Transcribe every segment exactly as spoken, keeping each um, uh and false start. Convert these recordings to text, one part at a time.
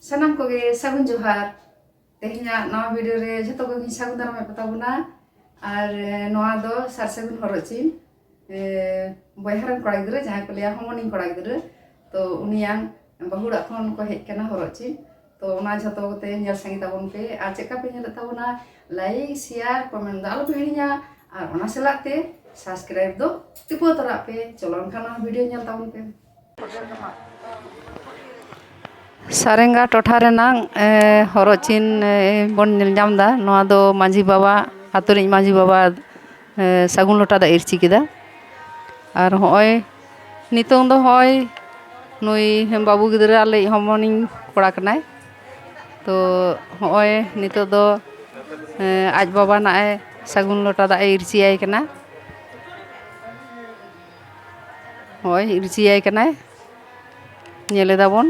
ᱥᱟᱱᱟᱢ ᱠᱚᱜᱮ ᱥᱟᱹᱜᱩᱱ ᱡᱚᱦᱟᱨ᱾ ᱛᱮᱦᱮᱧᱟᱜ ᱱᱟᱣᱟ ᱵᱷᱤᱰᱤᱭᱳ ᱨᱮ ᱡᱷᱚᱛᱚ ᱠᱚᱜᱮᱧ ᱥᱟᱹᱜᱩᱱ ᱫᱟᱨᱟᱢᱮᱫ ᱠᱚ ᱛᱟᱵᱚᱱᱟ᱾ ᱟᱨ, ᱮ, ᱱᱚᱣᱟ ᱫᱚ ᱥᱟᱨ ᱥᱟᱹᱜᱩᱱ ᱦᱚᱨᱚᱜ ᱪᱤᱱ, ᱮ, ᱵᱚᱭᱦᱟ ᱨᱮᱱ ᱠᱚᱲᱟ ᱜᱤᱫᱽᱨᱟᱹ, ᱡᱟᱦᱟᱸᱭ ᱠᱚ ᱞᱟᱹᱭᱟ ᱦᱚᱢᱚᱱᱤᱧ ᱠᱚᱲᱟ ᱜᱤᱫᱽᱨᱟᱹ, ᱛᱚ ᱩᱱᱤᱭᱟᱝ ᱵᱟᱹᱦᱩ ᱚᱲᱟᱜ ᱠᱷᱚᱱ ᱠᱚ ᱦᱮᱡ ᱠᱟᱱᱟ ᱦᱚᱨᱚᱜ ᱪᱤᱱ᱾ ᱛᱚ ᱚᱱᱟ ᱡᱷᱚᱛᱚ ᱠᱚᱛᱮ ᱧᱮᱞ ᱥᱟᱸᱜᱮ ᱛᱟᱵᱚᱱ ᱯᱮ, ᱟᱨ ᱪᱮᱫ ᱞᱮᱠᱟ ᱯᱮ ᱧᱮᱞᱮᱫ ᱛᱟᱵᱚᱱᱟ, ᱞᱟᱭᱤᱠ, ᱥᱮᱭᱟᱨ, ᱠᱚᱢᱮᱱᱴ ᱫᱚ ᱟᱞᱚ ᱯᱮ ᱦᱤᱲᱤᱧᱟ, ᱟᱨ ᱚᱱᱟ ᱥᱟᱞᱟᱜ ᱛᱮ ᱥᱟᱵᱥᱠᱨᱟᱭᱤᱵ ᱫᱚ ᱴᱤᱯᱟᱹᱣ ᱛᱚᱨᱟᱜ ᱯᱮ᱾ ᱪᱚᱞᱚ ᱮᱱᱠᱷᱟᱱ ᱱᱚᱣᱟ ᱵᱷᱤᱰᱤᱭᱳ ᱧᱮᱞ ᱛᱟᱵᱚᱱ ᱯᱮ᱾ ᱥᱟᱨᱮᱝᱜᱟ ᱴᱚᱴᱷᱟ ᱨᱮᱱᱟᱝ, ᱮ, ᱦᱚᱨᱚᱜ ᱪᱤᱱ, ᱮ, ᱵᱚᱱ ᱧᱮᱞ ᱧᱟᱢ ᱮᱫᱟ᱾ ᱱᱚᱣᱟ ᱫᱚ ᱢᱟᱹᱡᱷᱤ ᱵᱟᱵᱟ, ᱟᱛᱳ ᱨᱤᱱᱤᱡ ᱢᱟᱹᱡᱷᱤ ᱵᱟᱵᱟ, ᱮ, ᱥᱟᱹᱜᱩᱱ ᱞᱚᱴᱟ ᱫᱟᱜ ᱤᱨᱪᱤ ᱠᱮᱫᱟ᱾ ᱟᱨ ᱦᱚᱸᱜᱼᱚᱭ ᱱᱤᱛᱚᱝ ᱫᱚ ᱦᱚᱸᱜᱼᱚᱭ ᱱᱩᱭ ᱵᱟᱹᱵᱩ ᱜᱤᱫᱽᱨᱟᱹ ᱟᱞᱮᱭᱤᱡ ᱦᱚᱢᱚᱱᱤᱧ ᱠᱚᱲᱟ ᱠᱟᱱᱟᱭ᱾ ᱛᱚ ᱦᱚᱸᱜᱼᱚᱭ ᱱᱤᱛᱚᱜ ᱫᱚ, ᱮ, ᱟᱡ ᱵᱟᱵᱟ ᱱᱟᱜᱼᱮ ᱥᱟᱹᱜᱩᱱ ᱞᱚᱴᱟ ᱫᱟᱜ ᱮ ᱤᱨᱪᱤᱭᱟᱭ ᱠᱟᱱᱟ᱾ ᱦᱚᱸᱜᱼᱚᱭ ᱤᱨᱪᱤᱭᱟᱭ ᱠᱟᱱᱟᱭ, ᱧᱮᱞ ᱮᱫᱟ ᱵᱚᱱ᱾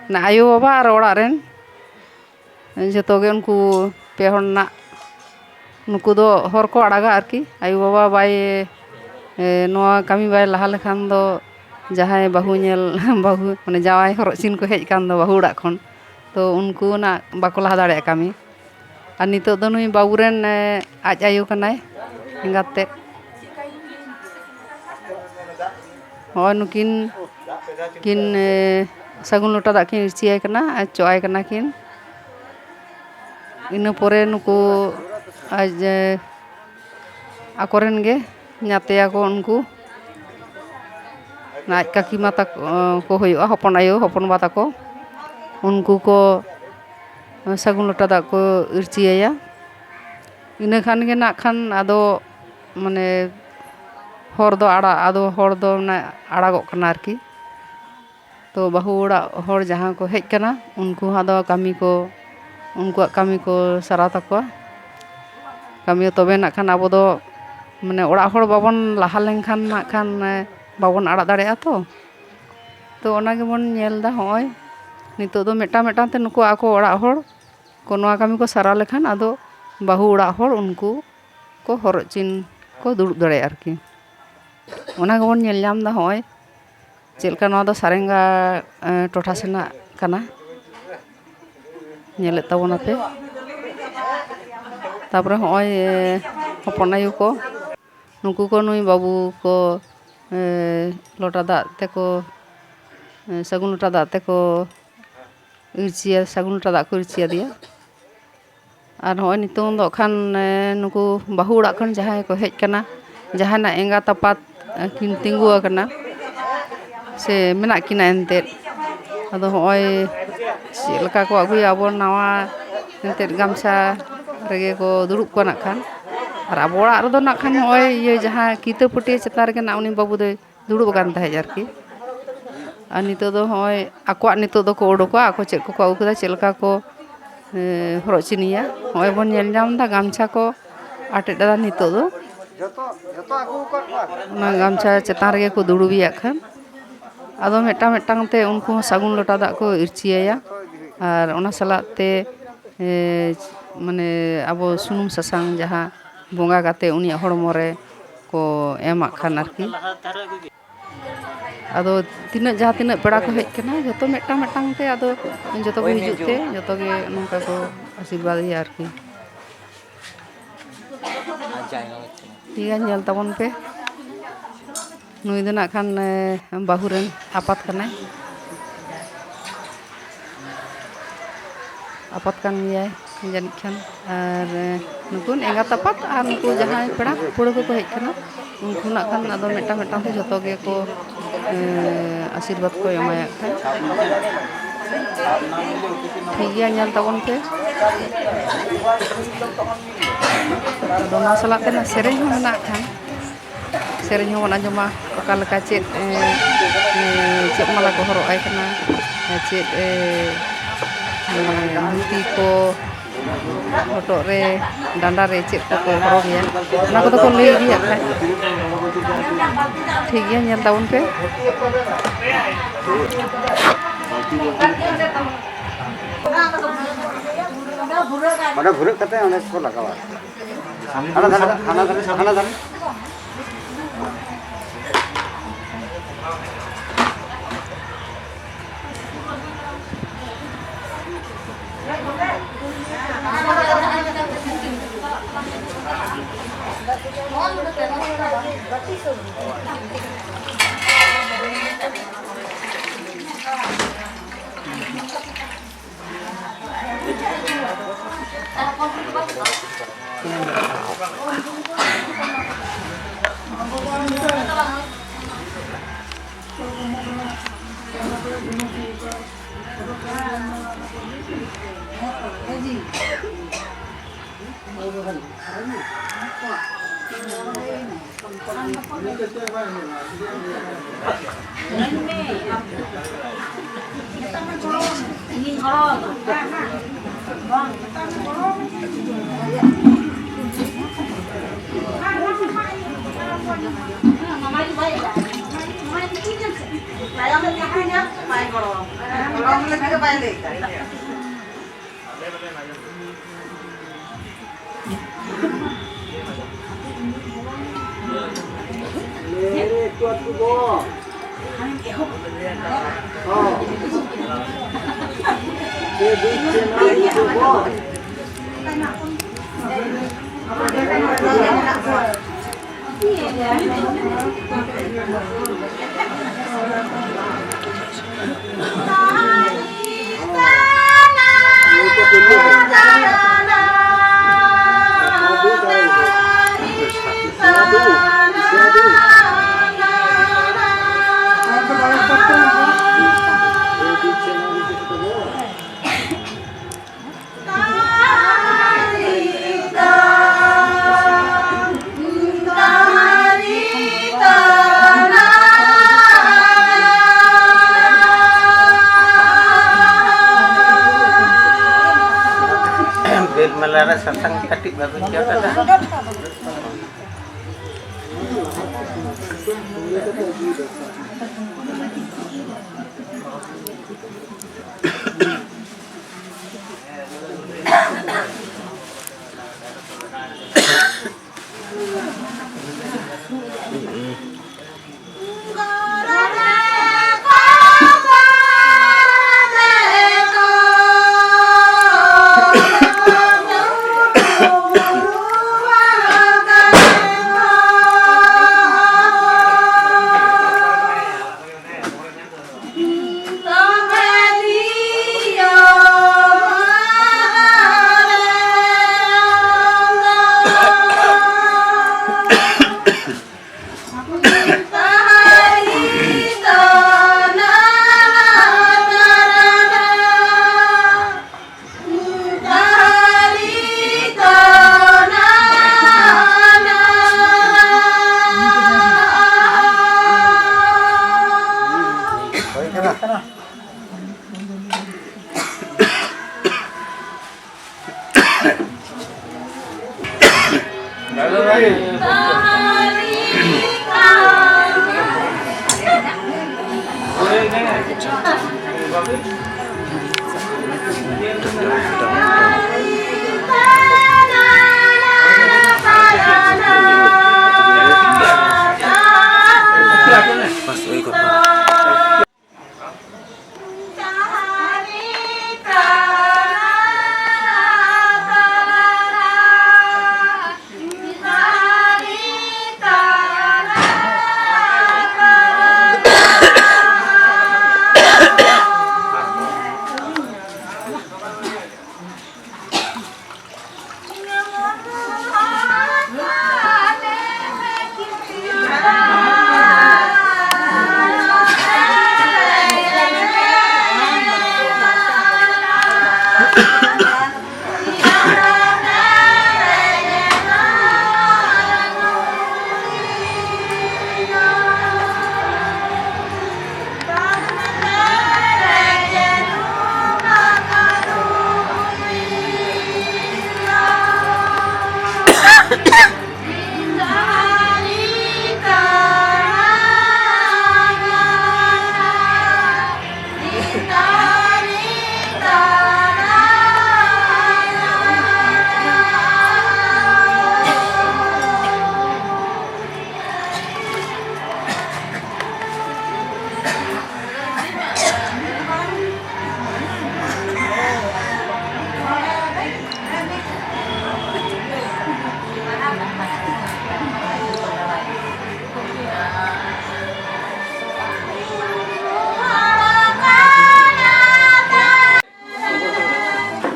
ᱱᱟ ᱟᱭᱳ ᱵᱟᱵᱟ ᱟᱨ ᱚᱲᱟᱜ ᱨᱮᱱ ᱡᱷᱚᱛᱚ ᱜᱮ ᱩᱱᱠᱩ ᱯᱮ ᱦᱚᱲ ᱨᱮᱱᱟᱜ, ᱱᱩᱠᱩ ᱫᱚ ᱦᱚᱨ ᱠᱚ ᱟᱲᱟᱜᱟ ᱟᱨᱠᱤ᱾ ᱟᱭᱳ ᱵᱟᱵᱟ ᱵᱟᱭ, ᱮ, ᱱᱚᱣᱟ ᱠᱟᱹᱢᱤ ᱵᱟᱭ ᱞᱟᱦᱟ ᱞᱮᱠᱷᱟᱱ ᱫᱚ ᱡᱟᱦᱟᱸᱭ ᱵᱟᱹᱦᱩ ᱧᱮᱞ, ᱵᱟᱹᱦᱩ, ᱢᱟᱱᱮ ᱡᱟᱶᱟᱭ ᱦᱚᱨᱚᱜ ᱪᱤᱱ ᱠᱚ ᱦᱮᱡ ᱟᱠᱟᱱ ᱫᱚ ᱵᱟᱹᱦᱩ ᱚᱲᱟᱜ ᱠᱷᱚᱱ, ᱛᱚ ᱩᱱᱠᱩ ᱱᱟᱜ ᱵᱟᱠᱚ ᱞᱟᱦᱟ ᱫᱟᱲᱮᱭᱟᱜᱼᱟ ᱠᱟᱹᱢᱤ᱾ ᱟᱨ ᱱᱤᱛᱚᱜ ᱫᱚ ᱱᱩᱭ ᱵᱟᱹᱵᱩ ᱨᱮᱱ, ᱮ, ᱟᱡ ᱟᱭᱳ ᱠᱟᱱᱟᱭ, ᱮᱸᱜᱟᱛ ᱛᱮᱫ᱾ ᱦᱚᱸᱜᱼᱚᱭ ᱱᱩᱠᱤᱱ ᱠᱤᱱ, ᱮ, ᱥᱟᱹᱜᱩᱱ ᱞᱚᱴᱟ ᱫᱟᱜ ᱠᱤᱱ ᱤᱨᱪᱤᱭᱟᱭ ᱠᱟᱱᱟ ᱟᱨ ᱪᱚᱜ ᱟᱭ ᱠᱟᱱᱟ ᱠᱤᱱ᱾ ᱤᱱᱟᱹ ᱯᱚᱨᱮ ᱱᱩᱠᱩ ᱟᱡ, ᱮ, ᱟᱠᱚᱨᱮᱱ ᱜᱮ ᱧᱟᱛᱮᱭᱟ ᱠᱚ ᱩᱱᱠᱩ, ᱟᱡ ᱠᱟᱹᱠᱤ ᱢᱟ ᱛᱟᱠᱚ ᱠᱚ ᱦᱩᱭᱩᱜᱼᱟ, ᱦᱚᱯᱚᱱ ᱟᱭᱳ, ᱦᱚᱯᱚᱱ ᱵᱟ ᱛᱟᱠᱚ, ᱩᱱᱠᱩ ᱠᱚ ᱥᱟᱹᱜᱩᱱ ᱞᱚᱴᱟ ᱫᱟᱜ ᱠᱚ ᱤᱨᱪᱤᱭᱟᱭᱟ᱾ ᱤᱱᱟᱹ ᱠᱷᱟᱱ ᱜᱮ ᱱᱟᱜ ᱠᱷᱟᱱ ᱟᱫᱚ, ᱢᱟᱱᱮ, ᱦᱚᱨ ᱫᱚ ᱟᱲᱟᱜ, ᱟᱫᱚ ᱦᱚᱨ ᱫᱚ, ᱢᱟᱱᱮ, ᱟᱲᱟᱜᱚᱜ ᱠᱟᱱᱟ ᱟᱨᱠᱤ᱾ ᱛᱚ ᱵᱟᱹᱦᱩ ᱚᱲᱟᱜ ᱦᱚᱲ ᱡᱟᱦᱟᱸ ᱠᱚ ᱦᱮᱡ ᱠᱟᱱᱟ, ᱩᱱᱠᱩ ᱦᱚᱸ ᱟᱫᱚ ᱠᱟᱹᱢᱤ ᱠᱚ, ᱩᱱᱠᱩᱣᱟᱜ ᱠᱟᱹᱢᱤ ᱠᱚ ᱥᱟᱨᱟᱣ ᱛᱟᱠᱚᱣᱟ᱾ ᱠᱟᱹᱢᱤ ᱛᱚᱵᱮ ᱱᱟᱜ ᱠᱷᱟᱱ ᱟᱵᱚ ᱫᱚ, ᱢᱟᱱᱮ, ᱚᱲᱟᱜ ᱦᱚᱲ ᱵᱟᱵᱚᱱ ᱞᱟᱦᱟ ᱞᱮᱱᱠᱷᱟᱱ ᱱᱟᱜ ᱠᱷᱟᱱ, ᱮ, ᱵᱟᱵᱚᱱ ᱟᱲᱟᱜ ᱫᱟᱲᱮᱭᱟᱜᱼᱟ ᱛᱚ᱾ ᱛᱚ ᱚᱱᱟ ᱜᱮᱵᱚᱱ ᱧᱮᱞ ᱮᱫᱟ, ᱦᱚᱸᱜᱼᱚᱭ ᱱᱤᱛᱚᱜ ᱫᱚ ᱢᱤᱫᱴᱟᱝ ᱢᱤᱫᱴᱟᱝ ᱛᱮ ᱱᱩᱠᱩ ᱟᱠᱚ ᱚᱲᱟᱜ ᱦᱚᱲ ᱠᱚ ᱱᱚᱣᱟ ᱠᱟᱹᱢᱤ ᱠᱚ ᱥᱟᱨᱟᱣ ᱞᱮᱠᱷᱟᱱ ᱟᱫᱚ ᱵᱟᱹᱦᱩ ᱚᱲᱟᱜ ᱦᱚᱲ ᱩᱱᱠᱩ ᱠᱚ ᱦᱚᱨᱚᱜ ᱪᱤᱱ ᱠᱚ ᱫᱩᱲᱩᱵ ᱫᱟᱲᱮᱭᱟᱜᱼᱟ ᱟᱨᱠᱤ᱾ ᱚᱱᱟ ᱜᱮᱵᱚᱱ ᱧᱮᱞ ᱧᱟᱢ ᱮᱫᱟ᱾ ᱦᱚᱸᱜᱼᱚᱭ ᱪᱮᱫ ᱞᱮᱠᱟ ᱱᱚᱣᱟ ᱫᱚ ᱥᱟᱨᱮᱝᱜᱟ, ᱮ, ᱴᱚᱴᱷᱟ ᱥᱮᱱᱟᱜ ᱠᱟᱱᱟ᱾ ᱧᱮᱞᱮᱫ ᱛᱟᱵᱚᱱᱟᱯᱮ᱾ ᱛᱟᱯᱚᱨᱮ ᱦᱚᱸᱜᱼᱚᱭ, ᱮ, ᱦᱚᱯᱚᱱ ᱟᱭᱳ ᱠᱚ, ᱱᱩᱠᱩ ᱠᱚ, ᱱᱩᱭ ᱵᱟᱹᱵᱩ ᱠᱚ, ᱮ, ᱞᱚᱴᱟ ᱫᱟᱜ ᱛᱮᱠᱚ, ᱮ, ᱥᱟᱹᱜᱩᱱ ᱞᱚᱴᱟ ᱫᱟᱜ ᱛᱮᱠᱚ ᱤᱨᱪᱤᱭᱟ, ᱥᱟᱹᱜᱩᱱ ᱞᱚᱴᱟ ᱫᱟᱜ ᱠᱚ ᱤᱨᱪᱤᱭᱟᱫᱮᱭᱟ᱾ ᱟᱨ ᱦᱚᱸᱜᱼᱚᱭ ᱱᱤᱛᱚᱝ ᱫᱚ ᱠᱷᱟᱱ, ᱮ, ᱱᱩᱠᱩ ᱵᱟᱹᱦᱩ ᱚᱲᱟᱜ ᱠᱷᱚᱱ ᱡᱟᱦᱟᱸᱭ ᱠᱚ ᱦᱮᱡ ᱠᱟᱱᱟ, ᱡᱟᱦᱟᱸᱭ ᱱᱟᱜ ᱮᱸᱜᱟᱛ ᱟᱯᱟᱛ ᱠᱤᱱ ᱛᱤᱸᱜᱩ ᱟᱠᱟᱱᱟ ᱥᱮ ᱢᱮᱱᱟᱜ ᱠᱤᱱᱟ ᱮᱱᱛᱮᱫ, ᱟᱫᱚ ᱦᱚᱸᱜᱼᱚᱭ ᱪᱮᱫ ᱞᱮᱠᱟ ᱠᱚ ᱟᱹᱜᱩᱭᱟ ᱟᱵᱚ ᱱᱟᱣᱟ ᱮᱱᱛᱮᱫ ᱜᱟᱢᱪᱷᱟ ᱨᱮᱜᱮ ᱠᱚ ᱫᱩᱲᱩᱵ ᱠᱚᱣᱟ ᱱᱟᱜ ᱠᱷᱟᱱ᱾ ᱟᱨ ᱟᱵᱚ ᱚᱲᱟᱜ ᱨᱮᱫᱚ ᱱᱟᱜ ᱠᱷᱟᱱ ᱱᱚᱜᱼᱚᱭ ᱤᱭᱟᱹ ᱡᱟᱦᱟᱸ ᱠᱤᱛᱟᱹ ᱯᱟᱹᱴᱭᱟᱹ ᱪᱮᱛᱟᱱ ᱨᱮᱜᱮ ᱱᱟᱜ ᱩᱱᱤ ᱵᱟᱹᱵᱩ ᱫᱚᱭ ᱫᱩᱲᱩᱵ ᱟᱠᱟᱱ ᱛᱟᱦᱮᱸᱫ ᱟᱨᱠᱤ᱾ ᱟᱨ ᱱᱤᱛᱚᱜ ᱫᱚ ᱦᱚᱸᱜᱼᱚᱭ ᱟᱠᱚᱣᱟᱜ ᱱᱤᱛᱚᱜ ᱫᱚᱠᱚ ᱚᱰᱚᱠᱟ, ᱟᱠᱚ ᱪᱮᱫ ᱠᱚᱠᱚ ᱟᱹᱜᱩ ᱠᱮᱫᱟ, ᱪᱮᱫ ᱞᱮᱠᱟ ᱠᱚ, ᱮ, ᱦᱚᱨᱚᱜ ᱪᱤᱱᱤᱭᱟ᱾ ᱦᱚᱸᱜᱼᱚᱭ ᱵᱚᱱ ᱧᱮᱞ ᱧᱟᱢ ᱮᱫᱟ ᱜᱟᱢᱪᱷᱟ ᱠᱚ ᱟᱴᱮᱫ ᱮᱫᱟ ᱱᱤᱛᱚᱜ ᱫᱚ᱾ ᱚᱱᱟ ᱜᱟᱢᱪᱷᱟ ᱪᱮᱛᱟᱱ ᱨᱮᱜᱮ ᱠᱚ ᱫᱩᱲᱩᱵᱮᱭᱟ ᱠᱷᱟᱱ᱾ ᱟᱫᱚ ᱢᱤᱫᱴᱟᱝ ᱢᱤᱫᱴᱟᱝ ᱛᱮ ᱩᱱᱠᱩ ᱦᱚᱸ ᱥᱟᱹᱜᱩᱱ ᱞᱚᱴᱟ ᱫᱟᱜ ᱠᱚ ᱤᱨᱪᱤᱭᱟᱭᱟ᱾ ᱟᱨ ᱚᱱᱟ ᱥᱟᱞᱟᱜ ᱛᱮ, ᱮ, ᱢᱟᱱᱮ ᱟᱵᱚ ᱥᱩᱱᱩᱢ ᱥᱟᱥᱟᱝ ᱡᱟᱦᱟᱸ ᱵᱚᱸᱜᱟ ᱠᱟᱛᱮ ᱩᱱᱤᱭᱟᱜ ᱦᱚᱲᱢᱚ ᱨᱮ ᱠᱚ ᱮᱢᱟᱜ ᱠᱷᱟᱱ ᱟᱨᱠᱤ᱾ ᱟᱫᱚ ᱛᱤᱱᱟᱹᱜ, ᱡᱟᱦᱟᱸ ᱛᱤᱱᱟᱹᱜ ᱯᱮᱲᱟ ᱠᱚ ᱦᱮᱡ ᱠᱟᱱᱟ, ᱡᱚᱛᱚ ᱢᱤᱫᱴᱟᱝ ᱢᱤᱫᱴᱟᱝ ᱛᱮ ᱟᱫᱚ ᱡᱚᱛᱚ ᱠᱚ ᱦᱤᱡᱩᱜ ᱛᱮ ᱡᱚᱛᱚ ᱜᱮ ᱱᱚᱝᱠᱟ ᱠᱚ ᱟᱥᱤᱨᱵᱟᱫᱽ ᱮᱭᱟ ᱟᱨᱠᱤ᱾ ᱴᱷᱤᱠ ᱜᱮᱭᱟ, ᱧᱮᱞ ᱛᱟᱵᱚᱱ ᱯᱮ᱾ ᱱᱩᱭ ᱫᱚ ᱱᱟᱜ ᱠᱷᱟᱱ, ᱮ, ᱵᱟᱹᱦᱩ ᱨᱮᱱ ᱟᱯᱟᱛ ᱠᱟᱱᱟᱭ᱾ ᱟᱯᱟᱛ ᱠᱟᱱ ᱜᱮᱭᱟᱭ ᱡᱟᱹᱱᱤᱡ ᱠᱷᱟᱱ᱾ ᱟᱨ, ᱮ, ᱱᱩᱠᱩ ᱮᱸᱜᱟᱛ ᱟᱯᱟᱛ ᱟᱨ ᱱᱩᱠᱩ ᱡᱟᱦᱟᱸᱭ ᱯᱮᱲᱟ ᱯᱟᱹᱲᱦᱟᱹ ᱠᱚᱠᱚ ᱦᱮᱡ ᱠᱟᱱᱟ, ᱩᱱᱠᱩ ᱱᱟᱜ ᱠᱷᱟᱱ ᱟᱫᱚ ᱢᱤᱫᱴᱟᱝ ᱢᱤᱫᱴᱟᱝ ᱛᱮ ᱡᱷᱚᱛᱚ ᱜᱮᱠᱚ, ᱮ, ᱟᱥᱤᱨᱵᱟᱫᱽ ᱠᱚ ᱮᱢᱟᱭᱟ ᱠᱷᱟᱱ᱾ ᱴᱷᱤᱠ ᱜᱮᱭᱟ, ᱧᱮᱞ ᱛᱟᱵᱚᱱ ᱯᱮ᱾ ᱟᱫᱚ ᱚᱱᱟ ᱥᱟᱞᱟᱜ ᱛᱮ ᱥᱮᱨᱮᱧ ᱦᱚᱸ ᱢᱮᱱᱟᱜ ᱠᱷᱟᱱ, ᱥᱮᱨᱮᱧ ᱦᱚᱸᱵᱚᱱ ᱟᱸᱡᱚᱢᱟ, ᱚᱠᱟ ᱞᱮᱠᱟ ᱪᱮᱫ, ᱮ, ᱮ, ᱪᱮᱫ ᱢᱟᱞᱟ ᱠᱚ ᱦᱚᱨᱚᱜ ᱟᱭ ᱠᱟᱱᱟ, ᱪᱮᱫ, ᱮ, ᱮ, ᱫᱷᱩᱛᱤ ᱠᱚ, ᱦᱚᱴᱚᱜ ᱨᱮ, ᱰᱟᱸᱰᱟ ᱨᱮ ᱪᱮᱫ ᱠᱚᱠᱚ ᱦᱚᱨᱚᱜᱮᱭᱟ, ᱚᱱᱟ ᱠᱚᱫᱚ ᱠᱚ ᱞᱟᱹᱭ ᱤᱫᱤᱭᱟᱜ ᱠᱷᱟᱱ᱾ ᱴᱷᱤᱠ ᱜᱮᱭᱟ, ᱧᱮᱞ ᱛᱟᱵᱚᱱ ᱯᱮ᱾ ᱚᱸᱰᱮ ᱵᱷᱩᱨᱟᱹᱜ ᱠᱟᱛᱮ ᱚᱸᱰᱮ ᱠᱚ ᱞᱟᱜᱟᱣᱟ᱾ ᱦᱟᱱᱟ ᱫᱷᱟᱨᱮ, ᱦᱟᱱᱟ ᱫᱷᱟᱨᱮ, ᱦᱟᱱᱟ ᱫᱷᱟᱨᱮ᱾ ᱮᱠᱴᱩ ᱟᱫᱴᱩ ᱵᱚᱞ᱾ ᱦᱚᱸ᱾ ᱮ ᱵᱤᱪ ᱪᱮᱱᱟᱞ ᱮᱠᱴᱩ ᱵᱚᱞ᱾ ᱵᱮᱞ ᱢᱟᱞᱟ ᱨᱮ ᱥᱟᱥᱟᱝ ᱠᱟᱹᱴᱤᱡ ᱵᱟᱵᱤᱱ ᱡᱚᱫ ᱟᱠᱟᱫᱼᱟ?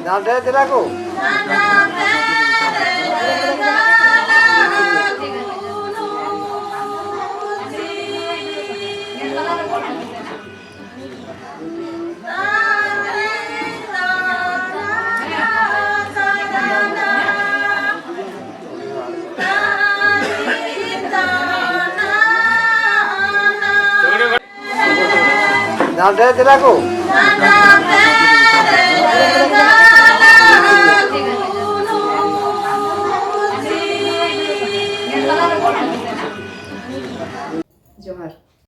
ᱱᱚᱰᱮ ᱫᱮᱞᱟ ᱠᱚ᱾ ᱱᱚᱰᱮ ᱫᱮᱞᱟ ᱠᱚ᱾